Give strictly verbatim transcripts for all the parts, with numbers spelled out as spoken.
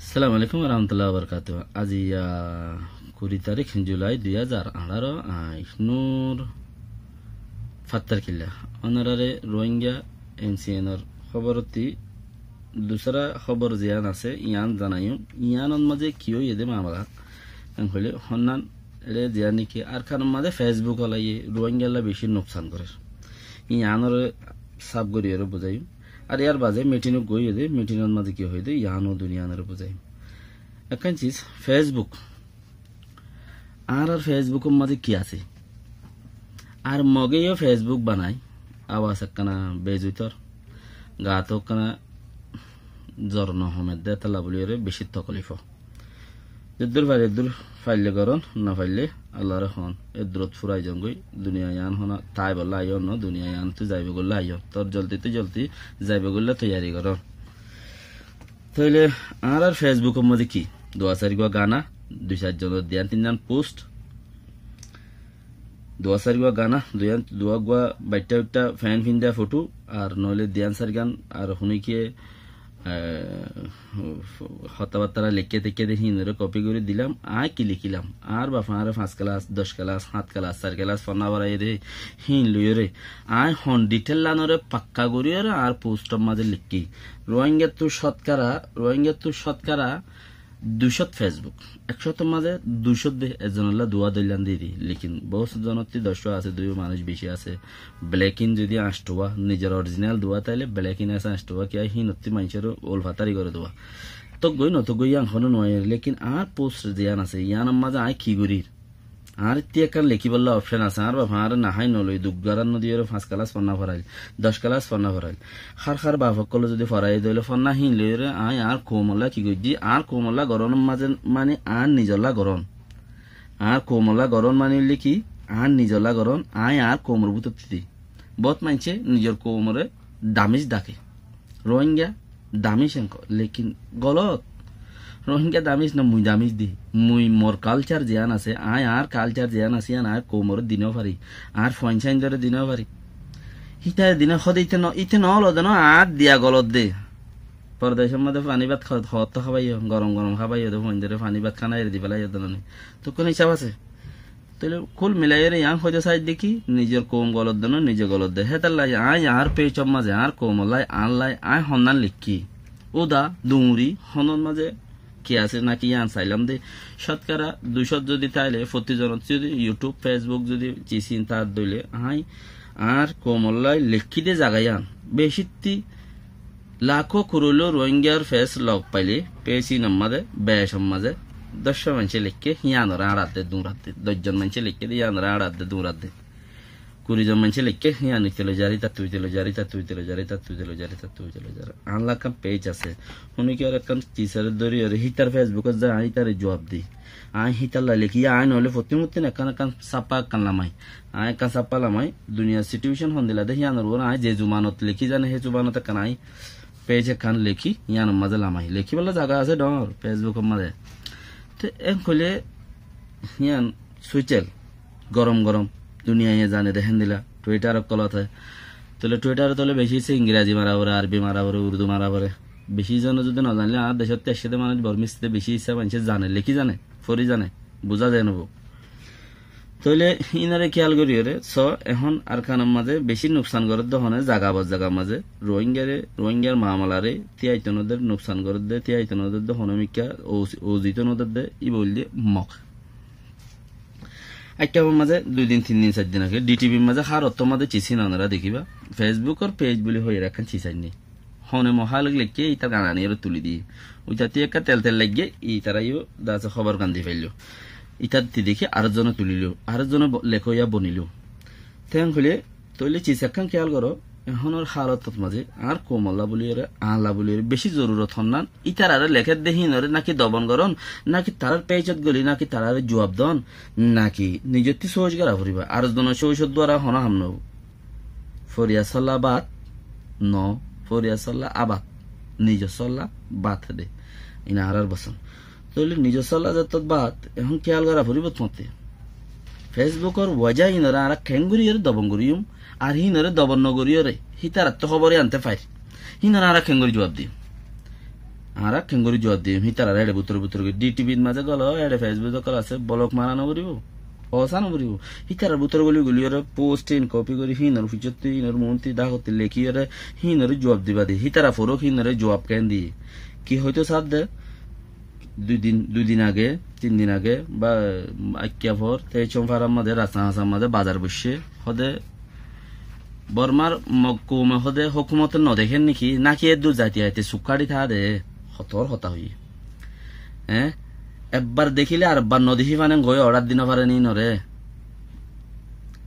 Assalamu alaikum warahmatullahi wabarakatuh. Aijja kuri tarík Julai dui házar añçáro, añí Nur Fattar Killa. Ónorare Rohingya M C N or hóborottí dusára hóbor ziyán asé, yián zanaiyum. Yiánor mazé ki óiye dé mamala? Yián hoilé honnán ere ziyán niki Arkanor mazé Facebook olaye Rohingyalla bicí nuksan gorér. Yiánore saf goríyore buzáiyum. Ar yar baade mitingot goiyé dé, mitingot mazé ki hoiyé dé, yiáno duniyare buzáiyum. Ekkán ciz, Facebook. Añárar Facebookor mazé ki asé? Ar Moge yó Facebook banai, abas ekkana bezutor, gato ekkana zor no homer dé, étalla buliyore bicí tokolif. Zeddúr fari eddúr faille gorón, no faille Allaré hoón. Eddúrot furai zongói, duniya yián hona táibolla aiyón no, duniya yiánottú zaibogolla aiyón. Tor zoldittú zoldi zaibogolla toiyari gorón. Tóile añárar Facebookor mazé ki? Duwa sairgua gana, dui sair zonor diyan tinnan post, duwa sairgua gana, duyan, duwa gua baiththá uiththá fent finda foto, ar noóile diyan sairgan, ar honikiye, e, hotábattára leikké teikké dé híinore kopi gorí dilam. Añí ki lekílam? Añár bafe añáre fañs kelas, doc kelas, háñt kelas, sair kelas fonná foraiyé dé híin loiyóre añí hon dhithel lanore pakka goríyore añár postor mazé leikké. Rohingyattu cótkara, Rohingyattu cótkara duicót Facebook. Ekcótor mazé duicót dé, ezzonolla duwa doillan didi. Lekin bout zonottí doc asé, dui manúic bicí asé. Black in zodi añcthuwa, nizor orijinal duwa táile black in asé añcthuwa, kiyá híinottí maincóre ulfatari goré duwa. Tóggoi no tóggoi yián hono no aiyér. Lekin añár post ziyán asé, yiánor mazé añí ki gorír? Añárattí ekkán lekíbolla opcon asé, añár bafe añáre nahái noloi, duk garan nodiyóre fañs kelas fonná forail, doc kelas fonná forail. Hár hár baf ókkole zodi foraiyé dé óile fonná híin loiyóre añí añár koumolla ki goijjí, añár koumolla gorón mazé mani añár nizolla gorón. Añár koumolla gorón mani óile ki, añár nizolla gorón, añí añár koumor bútottí dé. Bout maincé nizor koumore damíc dhaké. Rohingya damíc enko, lekin golot. Rohingya damíc no, mui damíc dí. Mui mor kalcar ziyán asé, añí añár kalcar ziyán asé, yián añár koumore di no fari. Añár fuain sáindore di no fari. Hítare di no, hóde íte no, íte no ólo de no, añár diya golot de. Pordecor mazé faní bát hó-, hoótto hábaiyo, gorom gorom hábaiyo de, fuaindore faní bát hána eri di félaiyo de no ni. Tokkún hísab asé. Tóile kúl milaiyóre yián hoitó saidde ki, nizor koum golot de no, nize golot de. Hétalla añí añár page or mazé añár koumollai, añállai, añí honnán lekkí. Uda, duñri, honor mazé ki asé naki yián sailam de. Cótkara duicót zodi táile, fottí zonot zodi YouTube, Facebook zodi cisin tar dóile, añí añár koumollai lekkí de zaga yián. Becittí Lakó kuroiló Rohingyar page lok faile, page inor mazé, bec or mazé, doc cót maincé leikké, híanore añçat de, duñrat de, doc zon maincé leikké de, híanore añçat de, duñrat de. Kuri zon maincé leikké, hían ite loi zar, itattú ite loi zar, itattú ite loi zar, itattú ite loi zar, itattú ite loi zar. Añálla ekkán page asé. Hone ki ar ekkán teacher e dóri ore, hítar Facebook ot zai, añí ítare juab di. Añí hítalla leikí, añí noóile fottí muttín ekkán ekkán sáppa ekkán lamai. Añí ekkán sáppa lamai, duniyar situation hondilla de híanor uore añí ze zubanot leikí zane, hé zubanot ekkán añí page ekkán leikí, híanor mazé lamai. Leikíbolla zaga asé dhoóñr, Facebook or mazé. Te en hoilé hían social, gorom gorom, duniyaiye zane de héndilla, Twitter okkolot. Tóile Twitter ot óile beci issá Ingrazi mara fore, Arbi mara fore, Urdu mara fore. Beci zone zodi no zanile, añár decót aiccé de manúic Bormis de beci issá maincé zane, leikí zane, fori zane, buzá zai no bo. Tóile ínore kiyal gorí ore, so, ehón Arkanor mazé beci nuksan gorédde hone, zaga bor zagar mazé, Rohingyare, Rohingyar mamalare, tíyaito no der, nuksan gorédde, tíyaito no der de hone mikká, o-, ozito no der de, íba óilde Mog. Aikká mazé dui din, tin din, sair din age, D T V r mazé hár ottór mazé cisin onora dekíba, Facebook or page buli hoiyóre ekkán cis ainné. Hone mohálek leikké, ítar ganani ore tuli diyé. Uitattí ekká tel tel laiggé, ítara yó dase hóbor gan di failló. Ítattí dekí aró zone tuliló, aró zone bo-, lekóiya boniló. Te en hoilé, tóile cis ekkán kiyal goró, ehónor hálotot mazé, añár koumolla buliyóre, añálla buliyóre, beci zorurot honnán, ítarare lekédde híinore náki dobon gorón, náki tarár page ot goli, náki tarare juab don, náki nizottí sóoc gora foribó. Aró zone sóocor duara honó ham no óibo. Foriya solla baat no, foriya solla abaat, nizo solla baat de. Ina añárar boson. Tóile nizo solla zettót baat, ehón kiyal gora foribó tuáñtte. Facebook or waja híinore añára keéngorí ore dobon goríyum, ar híinore dobon no gorí ore, hítarattú hóbor iyánte fair. Híinore añára keéngorí juab diyum. Añára keéngorí juab diyum? Hítarar éçe bútore bútore goi D T V r mazé golo, éçe Facebook ókkol asé, bolok mara no foribó, hoósa no foribó. Hítarar bútore goli goli óre post in kopi gorí, híinor fiçottí, híinor muúntu, dhákottí lekí óre, híinoré juab diba de. Hítara foruk, híinoré juab keén diyé? Ki hoitó sádde? Dui din, dui din age, tin din age, ba aikká for, te cómfarar mazé, rasta hasar mazé bazar boiccé, hóde Bormar Mog koume hóde hókumote no dekér néki, náki eddur zaite zaite suk káçi táde, hotor hotá hoiyé. Eé? Ebbar dekíle arekbar no dekí fane goi ordar di no fare ni ínoré.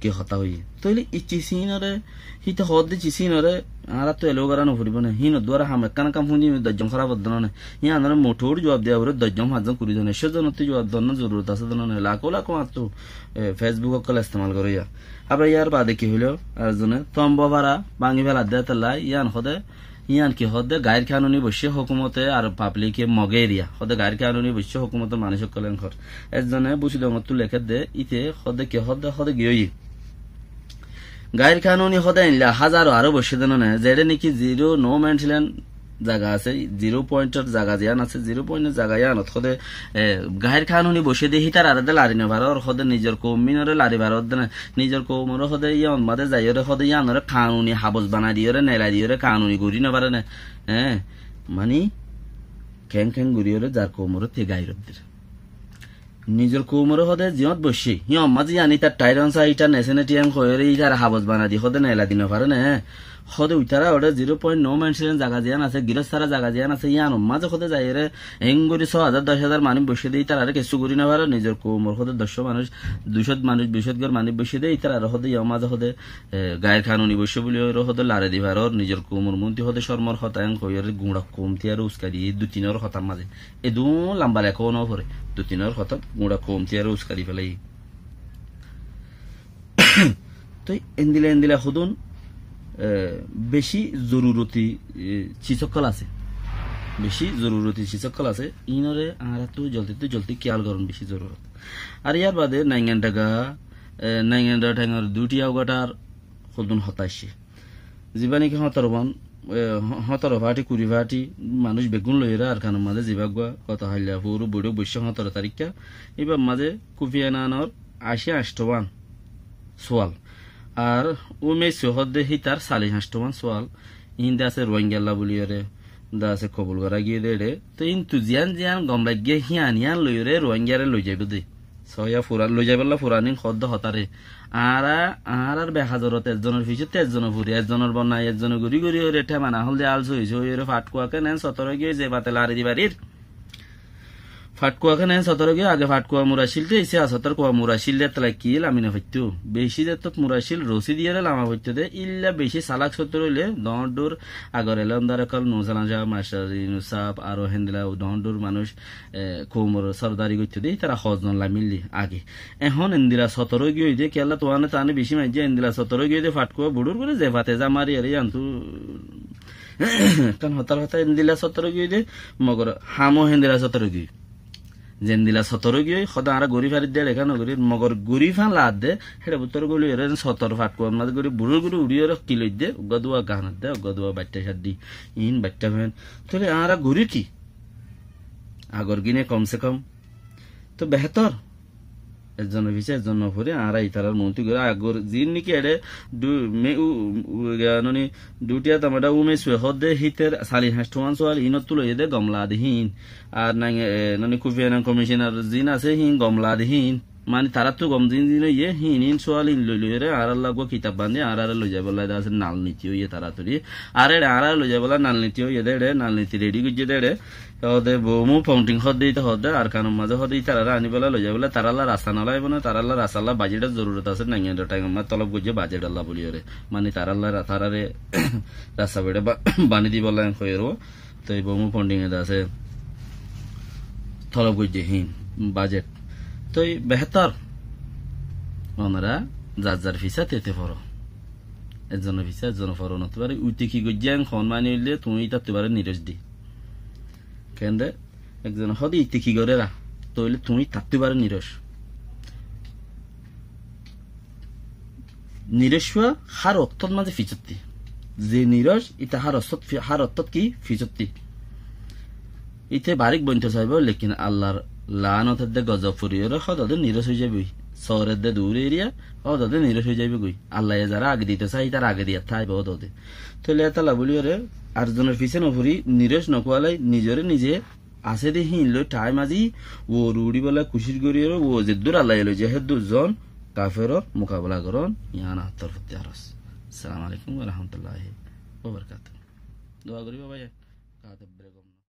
Ki hotá hoiyé? Tóile iccí sínoré, híte hoódde iccí sínoré, añárattu eló gorá no foribó né. Híinor duara ham ekkán ekkán fúñji doc zon hóraf dóna né. Híanoré muthur juab diya foribó, doc zon fañs zon kuri zon, ekcó zonottú juab dónnar zorurot asé dóna né. Lakó lakó añáttu, e, Facebook ókkol estemal goróya. Abar yar bade ki hoiló? Ar zone tombo fara báñgi féladde tolla, yían hóde, yían ki hóde, gair kanuni boiccé hókumote ar pablike Mog eriya. Hóde gair kanuni boiccé hókumotor manúic ókkole en hor. Ezzone Busidongottú lekédde, íte hóde ki hóde, hóde ki óiye? Gair kanuni hóde einla házaro aró boiccé dé none, zeçé néki zero no man's land zaga asé, zero pointor zaga ziyán asé, zero pointor zaga yíanot hóde, e, gair kanuni boiccé dé hítararé dé lari no farór, hóde nizor koum mínoré lari faródde né, nizor koumoré hóde yían mazé zaiyóre hóde yíanoré kanuni habos banai diyóre, nelai diyóre kanuni gorí no fare né, e, mani, keén keén goríyoré zar koumoré te gairot der. Nizor koumoré hóde ziyót boiccé, híyan mazé yían ítar tairon sa, ítar neseneti en hoiyóre ítar habos banai di hóde nelai di no fare né. Hóde uitará óre zero point no man's land zaga ziyán asé, girós sára zaga ziyán asé, yíanor mazé hóde zaiyóre engori só házar, doc házar manúic boiccé dé ítararé kessú gorí no fare, nizor koumor hóde doccó manúic, duicót manúic, duicót gór manúic boiccé dé ítararé hóde yían mazé hóde, e, gair kanuni boiccé buli óre hóde lari di farór, nizor koumor muúntu hóde córmor hotá en hoiyóre guñça koum tiyaré uska di dui tinor hotár mazé. Edún lamba lekó no fore. Dui tinor hotá guñça koum tiyaré uska di félaiye. Toi endila endila hodún, e, beci zoruroti, e, sis ókkol asé. Beci zoruroti sis ókkol asé. Ínoré añárattu zoldittú zoldi kiyal gorón beci zorurot. Ar yar bade naingan dhaga, e, naingan dhaga thaingor dutiya ugathar hodún hotá aiccé. Zibá néki hóñtoro ban, e, hó-, hóñtoro fáti, kuri fáti manúic beggún loiyóre Arkanor mazé zibá gua, goto hailla furu buçú boiccé hóñtoro tarikká. Íbar mazé Kufi Ananor ací añctho wán sual. Ar Umeissu hódde hítar salic añctho wán sual. Ín de asé Ruáingalla buliyóre, de asé kobul gorá giyé dé éçe. Te íntu ziyán ziyán gom laiggé híyan híyan loiyóre Ruáinggare loizaibó dé. Sóiya fura-, loizaibólla furanín hoódde hotáre. Añára, añárar behazorot ezzonor fisótte ezzone furi, ezzonor bonnai ezzone gorí gorí óre théma nahól de alsu óiye óre Fatkua ken en sotor óigiyoi ze bate lari di farir. Fatkua ken en sotor óigiyoi, age Fatkua muracil de, ise asotor kua muracil de, tela ki lami no faittó. Beci zettót muracil rosi diyóre lama faittó de, illa beci salak sotor óile, doñr dur, agor elondar ókkol, Nusalan sahab, mastar Yunus sahab, aró héndila doñr dur manúic, e, koumor sordari goittó de, ítara hozzon lamilli age. Ehón endila sotor óigiyoi de, kiyólla tuáne taáne beci maijjé, endila sotor óigiyoi de, Fatkua buçur gori ze fate za mari ere yíantu ekkán hotar hotá, endila sotor óigiyoi de, mogor hamó héndila sotor óigiyoi. Zendila sotor óigiyoi, hoda añára gorí farir de, ere ekkán gorí, mogor gorí fán laadde, héçe bútore goli ere sotor Fatkuar mazé gorí, buçur gori uçí ere ki loidde, uggúa duwa ganot de, uggúa duwa baiththá caddi, iín baiththá fén. Tóile añára gorí ki? Agor gine kom se kom. Tó behétor. Ezzonor fisé ezzon no fori, añára itarar muúntu gorí agor ziín niki eçé du-, me-, u-, u-, ganoni dutiya tamada ume suwe hódde híter sali hañcthuwan suwal iínottú loiyé dé gom laade híin. Ar nang, e, noni Kofi Annan komishonar ziín asé híin gom laade híin. Mani taráttu gom ziín ziín óiye híin híin suwal híin loi loiyóre añárálla uggúa kitab bandi añáráre loizaibólla de asé nal niti óiye taráttu. Ar eçé añáráre loizaibólla nal niti óiye dé eçé, nal niti redi goijjé dé eçé. Te hóde Bomu Founding hóde, ite hóde Arkanor mazé hóde itarare aníbolla loizaibólla, tarálla rasta no laibó né, tarálla rastalla bajedor zorurot asé, naingan dor thaimor mazé tolob goijjé bajedolla buliyóre. Mani tarálla ra-, taráre rasta beçe ba-, bani dibolla en hoiyóre. Te Bomu Founding e de asé tolob goijjé híin bajed. Toi behétor onora zar zar fisá tete foro. Ezzonor fisá ezzone foro no. Tuáre uite ki goijjé en hon mani óile tuñí itattú bare niroc di. Kende ekzone hóde ite ki goré ra, tóile tuñí tattú bare niroc. Niroc hár októt mazé fisotti. Ze niroc, ite hár októt fi-, hár októt ki fisotti. Íte barík bointo saibóu, lekin Allar laánot edde gozob foriyoré hódode niros ói zaibói. Sóor edde duúre eriya hódode niros ói zaibói. Allaye zará age dito saá, ítar age diyat táibo hódode. Tóile etolla bóliyoré ar zonor fisé nofori, niros nokuwalai, nizoré nize asé dé híin loi thaim azi, uore uçíbolla kucíc goríyoré, uo zeddúr Allaye loijjé héddúr zon, kaferor mukabela gorón, yián añáttor fotí aros. Assalamu alaikum wa rahmatullahi wa barakatuhu. Dua goríba bái, kafer beggún